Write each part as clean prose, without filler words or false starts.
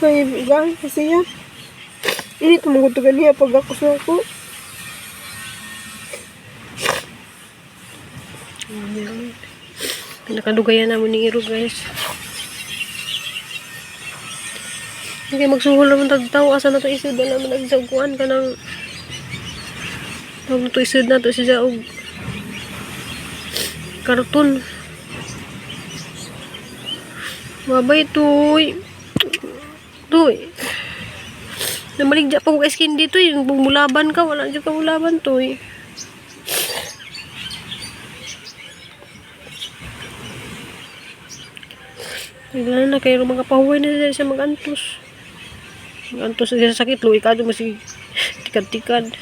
Kay gahi kasi siya. Init mo ko ganiya pag ako sa ako. Pinakadugayan namin ni Iro, guys. Hindi magsuhol naman tagtaw. Asa na to isod na naman nagsagkuan ka ng tawag na to isod na to siya og karton. Babay, tuy. Tuy. Namaligya pa ko skin dito eh. Bumulaban ka. Wala dyan ka mulaban, tuy. Wala na kayo mga pahuway na sila siya magantos. Magantos na siya sa sakit. Luwi ka doon masig tikad-tikad.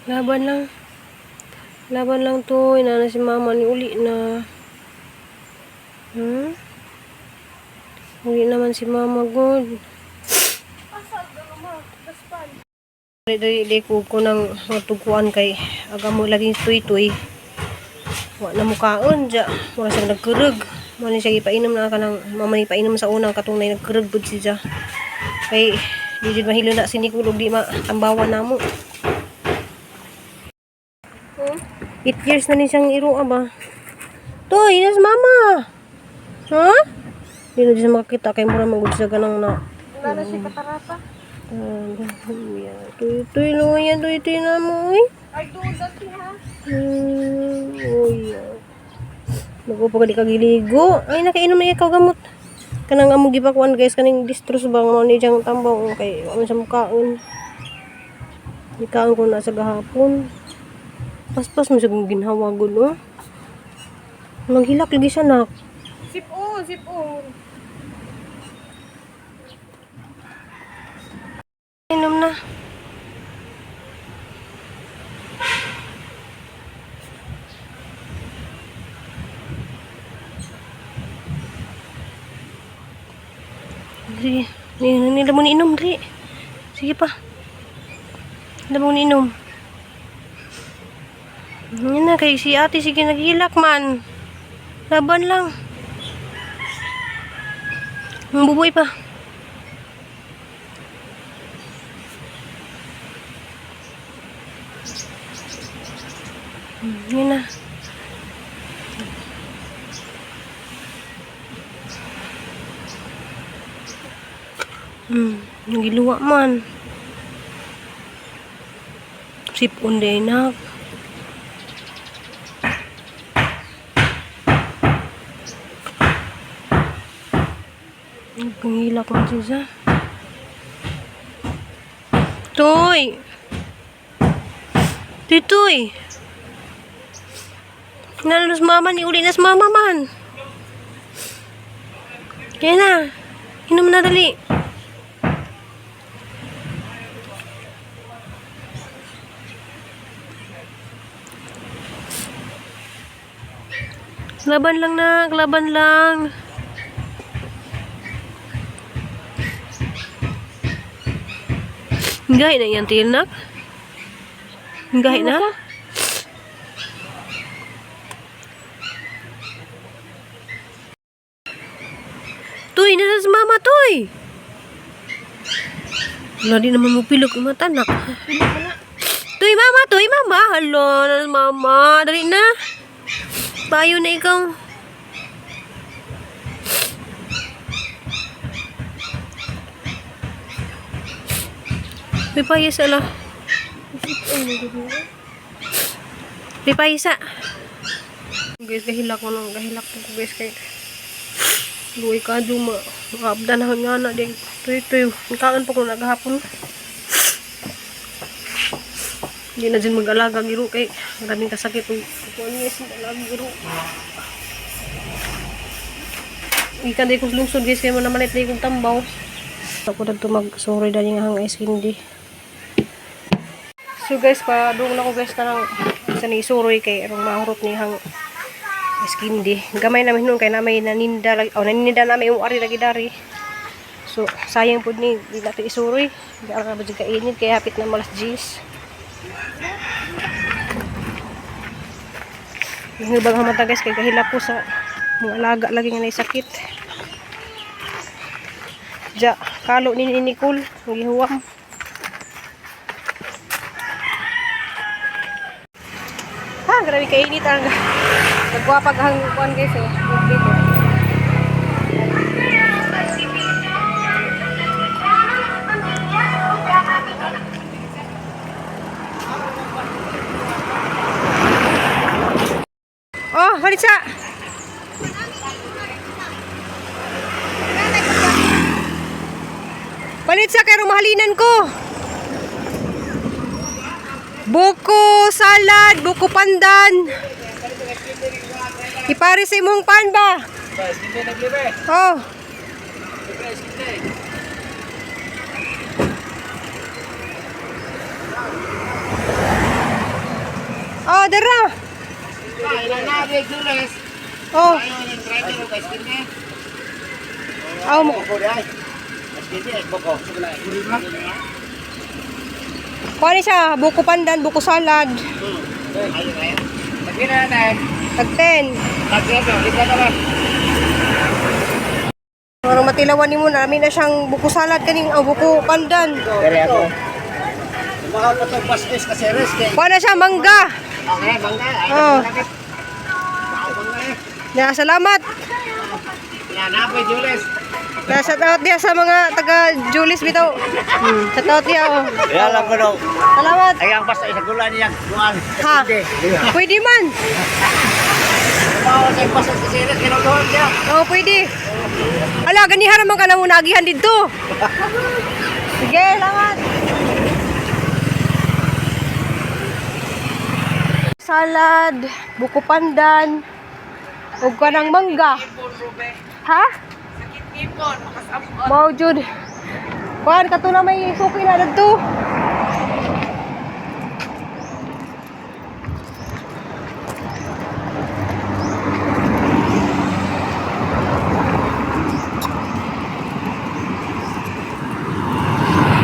Laban lang. Laban lang to. Inana si mama ni uli na. Uli naman si mama god. Dali dali dali ko ng matuguan kay aga mo laging tuy-tuy. Wa na mukaon ja. Mura siya nagkurug. Mo ni siya ipainom na ka ng mama ni ipainom sa unang katong nay nagkurug pud siya. Kay di jud mahilo na si Nicole og di matambawan namo. 8 years na ni siyang iro ba? Toy, nas mama. Ha? Di na siya makakita kay mura magud siya ganang na. Wala na siya katarata. Tuy tuy luya, tuy tuy na mo uy. Ay, doon dati ha. Uy. Naku, pag di ka giligo. Ay, nakainom na ikaw gamot. Kanang among gipakuan guys, kaning distros ba nga ni diyang tambaw kay ano sa mukaon. Ikaon ko na sa gahapon. Paspas mo sa kong ginhawa gud oh. Maghilak lagi siya nak. Sip-on, sip-on. Inom na. Sige, nila mo ni inom, dali. Sige pa. Nila mo ni inom. Yan na, kay si ate, sige, naghilak man. Laban lang. Ang buboy pa. Yun na. Nagiluwa man. Sipon din nak. Nagpangilak man siya. Toy! Titoy! Nalos mama ni uli nas mama man. Kaya na. Inom na dali. Laban lang nak, laban lang. Gahi na yan til nak. Gahi na. Tuy, nasa si mama, tuy! Wala di naman mo pilok ang mata, nak. Tuy, mama, tuy, mama! Hala, nasa mama. Dali na. Payo na ikaw. May payasa la. May payasa. Guys, gahilak ko nung gahilak ko guys kay luwi ka duma. Makaabda na nga na din. Tuy tuy, kaan pa ko nagahapon. Hindi na din mag-alaga giro kay maraming kasakit ug kuan guys, mag-alaga giro. Ikan di kong lungsod guys kay mo naman itay kong tambaw. Ako na to mag-sorry dali nga hang ice candy. So guys, padung na ko guys kanang sa ni isuroy kay arong mahurot ni hang ice candy. Gamay namin noon kay namay naninda lagi, oh, naninda namin yung ari lagi dari. So sayang pud ni di nato isuroy. Di ara ba jud kainit kaya hapit na malas 10. Nangibang ang mata, guys, kay kahilak ko sa mga alaga lagi nga naisakit. Ja, kalo ni Nicole, ang gihuwam. Ha, grabe kainit ang nagwapag ang kuan, guys, oh. Dito. Oh, balik sa. Palit sa kay rumahalinan ko. Buko salad, buko pandan. Ipare sa imong pan ba? Oh. Oh, dara. Oh. Aw mo. Kuha ni siya, buko pandan, buko salad. Tag 10. Marong matilawan ni mo na, amin na siyang buko salad kaning ang buko pandan. Dere ako. Mahal pa itong bastos kasi risk eh. Kuha na siya mangga. Okay, bangga. Ay, Oh. bakit? Bangga eh. Na salamat. Yan, Jules. Na shout out diya sa mga taga Julis bitaw. Shout out diya oh. Kaya lang ko daw. Salamat. Ay, ang basta isa gula niya. Kuan. Ha. Pwede man. Bawa sa bastos kasi risk. Kinutuhan siya. Oo, pwede. Ala, ganihan naman ka na muna agihan dito. Sige, salamat. Salad, buko pandan, ug kanang mangga. Ha? Sakit ngipon, makasabot. Mao jud. Kuan kato na may suki na dadto.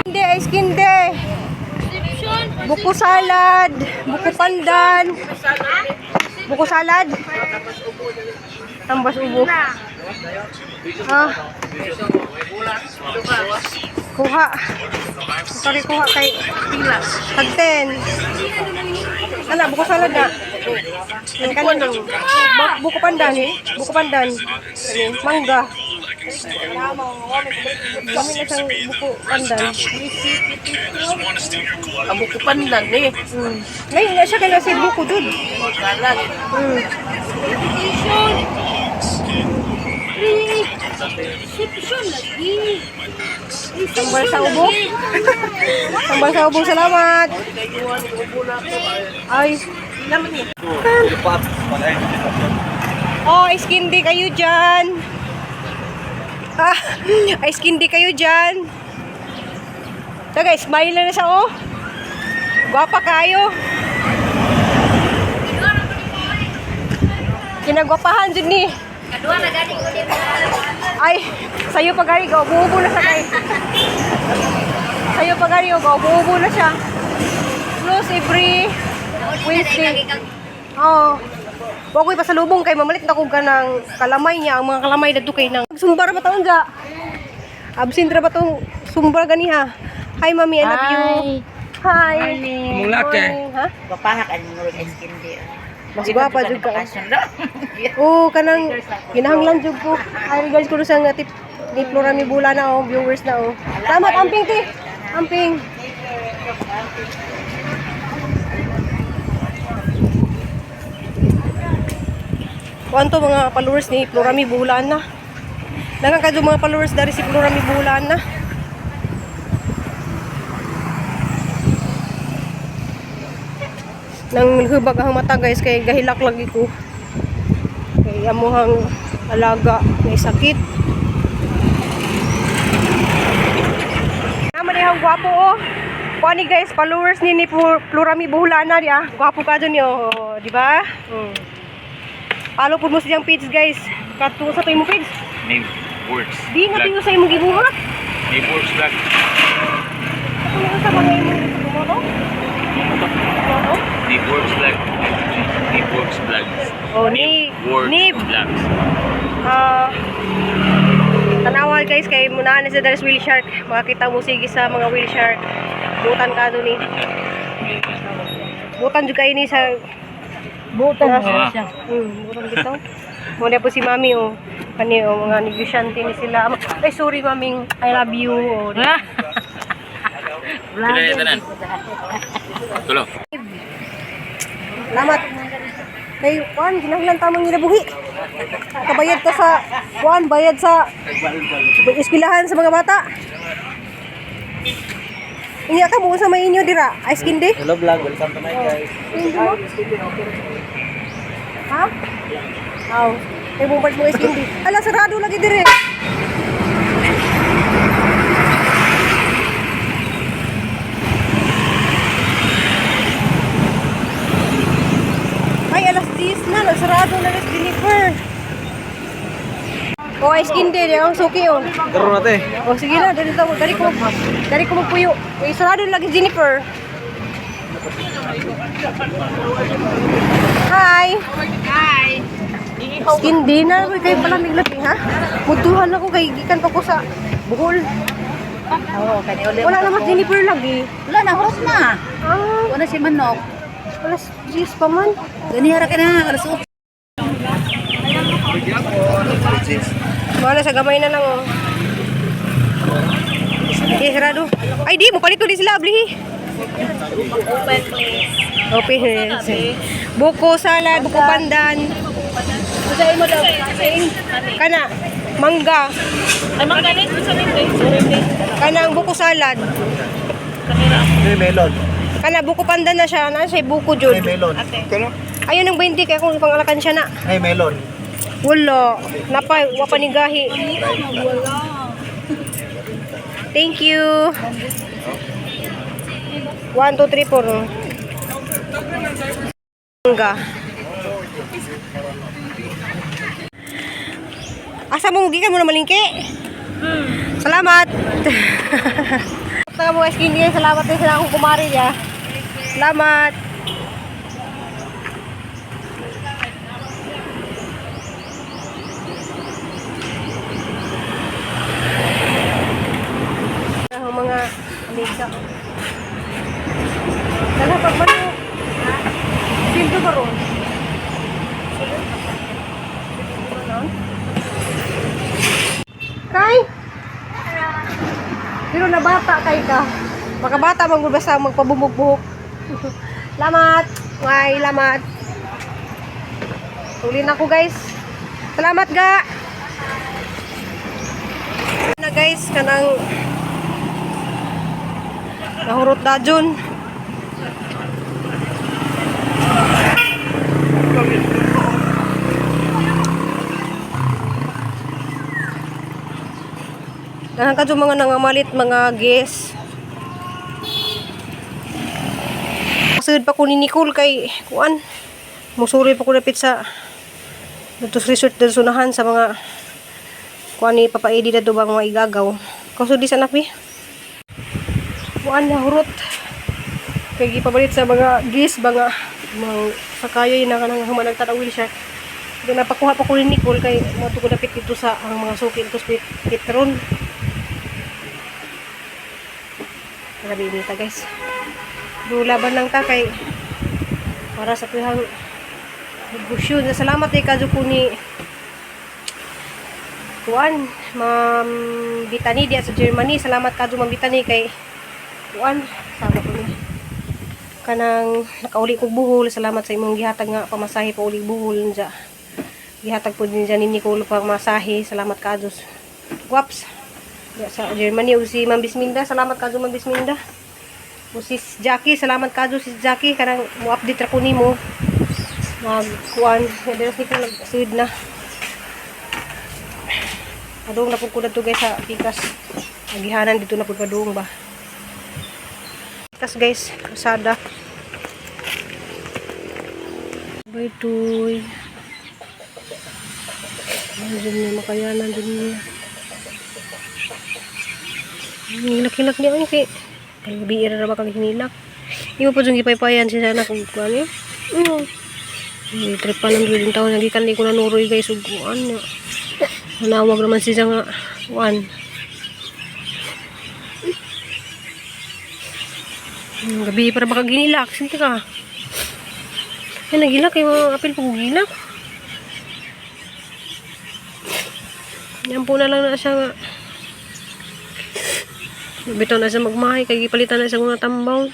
Hindi, ice kinde. Buko salad, buko pandan. Buko salad. Tambas ubo. Ah. Kuha. Sorry, kuha kay tag 10. Ala, buko salad na. Ang kanin. Buko pandan. Buko pandan. Mangga. Kami na siyang buko pandan. Ang buko pandan eh. Ngayon na siya kaya si buko dun. Kalat. Tambal sa ubo. Tambal sa ubo, salamat. Ay. Oh, ice candy kayo dyan. Ah, ice candy kayo dyan. Taga, smile na na siya, oh. Gwapa kayo. Kinagwapahan dyan ni. Ay, sa'yo pa gari, ubo-ubo na siya kay. Sa'yo pa gari, ubo-ubo na siya. Close every Wednesday. Oo. Wa ko'y pasalubong kay mamalit na kog ka ng kalamay niya, ang mga kalamay dadto kay nang sumbar ba taon ga? Absent ra ba tong sumbar ganiha? Hi mami, I love you. Hi. Mong laki. Morning, ha? Papahak ang murag ice candy. Mas gwapa jud ka. Oo, kanang ginahanglan jud ko. Ay, regards ko sa nga tip ni Flora mi Bula na oh, viewers na oh. Salamat, amping ti. Amping. Kuanto mga followers ni Flora mi Bula na. Daghang kadyo mga followers dari si Flora mi Bula na. Nang hubag ang mata, guys, kay gahilak lagi ko. Kay amuhang alaga may sakit. Naman eh, ang gwapo oh. Kuha ni guys, followers ni Plurami Buhulana di ah. Gwapo ka dyan yo, di ba? Follow po mo siyang page, guys. Kato sa to imong page. Name works. Di na tuyo sa imong gibuhat. Neighbors Vlog. Ako na sa mga imong mo, no? Ano? Neighbors Vlog. Neighbors Vlogs. Oh, ni Neighbors Nib. Vlogs. Ah, tanawa guys kay munahan na sa Dares Whale Shark. Makakita mo sige sa mga whale shark. Butan ka doon eh. Butan juga ini sa Butan Ah. siya. Butan bitaw. Muna po si Mami oh. Kani oh, mga negosyante ni sila. Ay sorry maming, I love you. Oh. Pila na tanan? Tulo. Salamat. Kay kuan ginahanglan tamang ginabuhi. Kabayad ta sa kuan, bayad sa eskwelahan sa mga bata. Inya ka mo sa may inyo dira, ice candy. Hello vlog, welcome to my guys. Candy mo? Ha? Aw, kay bumpart mo ice candy. Ala sarado lagi dire. Ay, alas 10 na. Nagsarado na rin Jennifer. Oh, ice candy. Di ang suki, oh. Karoon natin. Oh, sige na. Dali, dali, dali ko, dali ko magpuyo. Ay, sarado na lagi Jennifer. Hi! Hi. Skin din na. Uy, kayo pala may labi, ha? Mutuhan ako kay gikan pa ko sa Bohol. Oo, kani uli. Wala naman Jennifer lagi. Wala na, oras na. Ah, Wala si manok. alas 10 pa man. Ganihara ka na, alas 8. Wala sa gamay na lang oh. Hindi, sarado. Ay, di, mo palito di sila, ablihi. Open please. Open. Buko salad, buko pandan. Usain mo daw. Kana, mangga. Ay, manggalit. Usain mo. Kanang buko salad. May melon. Kana buko pandan na siya, na siya buko jud. May melon. Ayun ang 20 kay kung pangalakan siya na. May melon. Wala. Napa, wa pa ni gahi. Thank you. 1, 2, 3, 4. Mangga. Asa mo gikan mo na malingki? Salamat. Taka mo guys, kini salamat din sa akong kumari niya. Salamat. Ang mga amiga. Dala pag manok. Sildo ba ron? Kay? Pero nabata kay ka. Makabata man gud basta magpabumog-buhok. Lamat. Way, lamat. Tuli na ko guys. Salamat ga. Na guys kanang nahurot na dyan. Dahil ka dyan mga nangamalit, mga guest. Kasud pa ko ni Nicole kay kuan. Musuri pa ko dapit sa dito sa resort dito sunahan sa mga kuan ni Papa Eddie dito bang mga igagaw. Kaso di sa napi. Kuan na hurot. Kay gipabalit sa mga gis mga mga sakayoy na kanang humanag tanaw wheelchair. Di napakuha pa ko ni Nicole kay mo ko dapit dito sa ang mga suki dito sa Petron. Grabe inita guys. Do laban lang ta kay para sa tuyang negosyo. Salamat kay kadyo ko ni Kuan, Ma'am Bitani diya sa Germany. Salamat kadyo Ma'am Bitani kay Kuan, sama ko ni. Kanang nakauli kog buhol. Salamat sa imong gihatag nga pamasahe pa uli buhol niya. Gihatag po din dyan ni Nicole pamasahe. Salamat kadyo. Guaps. Diya sa Germany ug si Ma'am Bisminda. Salamat kadyo Ma'am Bisminda. O sis Jackie, salamat kadyo sis Jackie kanang mo-update ra ko nimo. Magkuan, dira ni ko nagsuid na. Adong na pud ko dadto guys sa pikas. Agihanan dito na pud padung ba. Pikas guys, kalsada. Bye tuy. Ano dyan niya makayanan dyan niya. Hilak-hilak niya ay kay kagabi ra ba kag hinilak. Imo po jung gipaypayan siya na kung kuan eh. Tripan ang din taon nagikan ni ko na nuroy guys ug kuan niya. Nanawag naman siya nga kuan. Gabi para baka ginilak sige ka. Ay nagilak kay mga apil po gilak. Yan po na lang na siya nga. Bitaw na siya magmahay kay gipalitan na siya mga tambaw.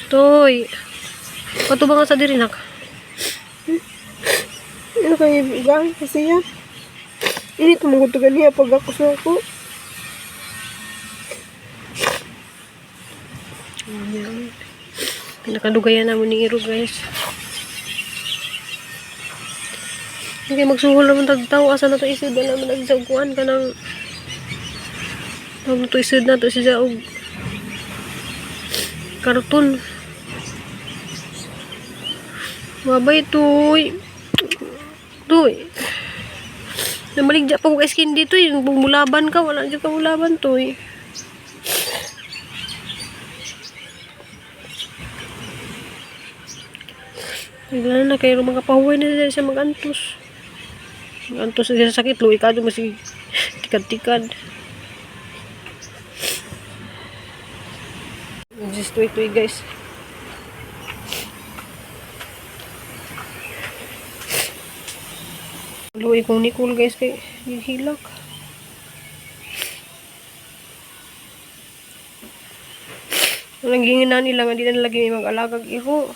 Toy. Patubang nga sa diri nak. Ano kay gang kasi yan. Init mo ko ganiya pag ako sa ako. Ayan. Pinakadugayan na mo ni Iro guys. Hindi magsuhol naman tagtaw. Asa na to isod na naman nagsagkuan ka ng tawag na to isod na to siya og karton. Babay tuy. Tuy. Namaligya pa kong skin dito eh. Bumulaban ka. Wala dyan ka mulaban tuy. Wala na kayo mga pahuway na siya magantos. Magantos na siya sa sakit. Luwi ka doon masig tikad-tikad. Just wait, wait guys. Luwi kong Nicole guys kay gihilak. Walang ginginan nila nga di na lagi may mag-alagag iro.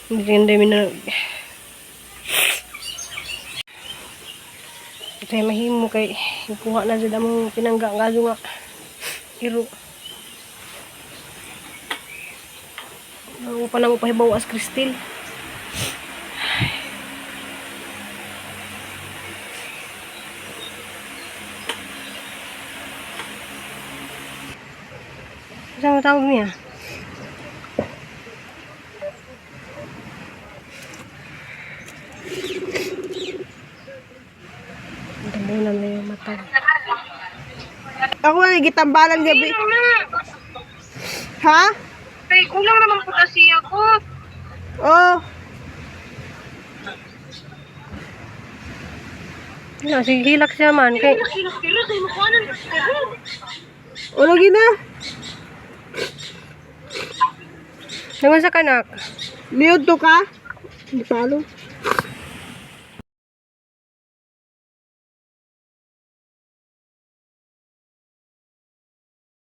Hindi rin na ito ay mahimo kay ikuha na jud among pinangga nga nga iro. Ang pa na mo pahibaw as Cristel. Saan mo tawag niya? Tabunan na yung mata. Ako na gitambalan gabi. Ha? Kay kulang naman po kasi ako. Oh. Wala, sige, hilak siya man. Kay, Kira kay makuha na. Ulo gina. Nangon sa kanak. Niud to ka? Di palo.